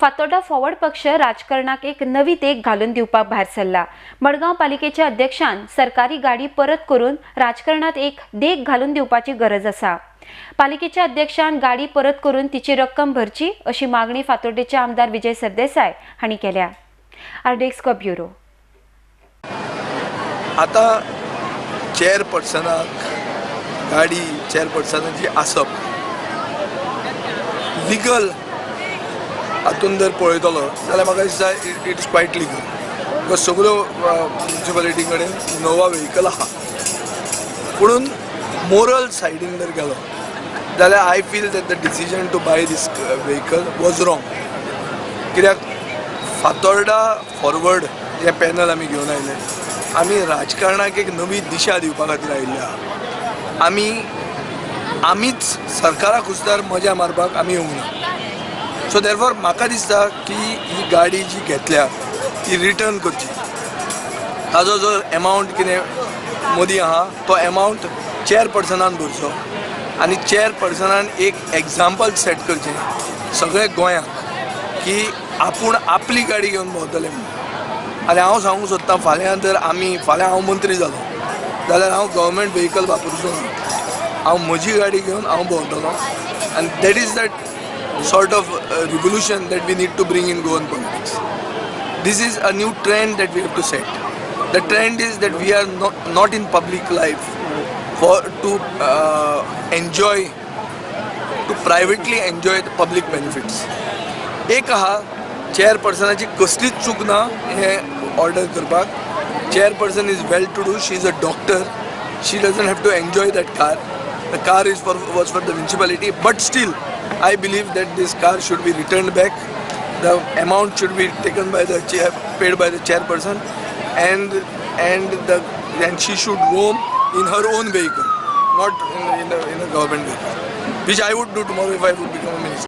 Fatorda forward पक्ष राजकारणाक एक नवी देख घालून दिवपाक भायर सरला. मडगांव पालिकेच्या अध्यक्षान सरकारी गाडी परत करून राजकारणात एक देख घालून दिवपाची गरज आसा. पालिकेच्या अध्यक्षान गाडी परत करून तिची रक्कम भरची अशी मागणी फातोर्डेचे आमदार विजय सरदेसाय हांणी केल्या. RDX bureau. आता चेअरपर्सनाक गाडी चेअरपर्सनाची आसप लिगल हातून जर पळयतलो जाल्यार म्हाका दिसता it is quite legal, because सगळ्यो म्युनिसिपालिटी कडेन इनोवा व्हेकल आहा. पुणून मोरल सायडीन जर गेलो जाल्यार I feel that the decision to buy this vehicle was wrong. कित्याक फातोर्डा फॉरवर्ड हें पॅनल आमी घेवन आयले, आमी राजकारणाक एक नवी दिशा दिवपा खातीर आयिल्ले आहा. आमी आमीच सरकारा खुस्तार मजा मारपाक आमी येवंक ना. सो देरफॉर म्हाका दिसता की ही गाडी जी घेतल्या ती रिटर्न करची. ताजो जो एमावंट कितें मदीं आहा तो एमावंट चेअरपर्सनान भरचो आनी चेअरपर्सनान एक एग्जाम्पल सेट करचें सगळे गोंयाक की आपूण आपली गाडी घेवन भोंवतले म्हणून. आनी हांव सांगूंक सोदतां, फाल्यां जर आमी फाल्यां हांव मंत्री जालो जाल्यार हांव गव्हर्मेंट व्हेकल वापरचो ना, हांव म्हजी गाडी घेवन हांव भोंवतलो. आनी that is that sort of revolution that we need to bring in Goan politics. This is a new trend that we have to set. The trend is that we are not in public life for to enjoy, to privately enjoy the public benefits. एक आहा, चेअरपर्सनाची कसलीच चूक ना हें order करपाक. Chairperson is well to do, she is a doctor, she doesn't have to enjoy that car. The car is for was for the municipality, but still I believe that this car should be returned back. The amount should be taken by the chair, paid by the chairperson, and she should roam in her own vehicle, not in a government vehicle, which I would do tomorrow if I would become a minister.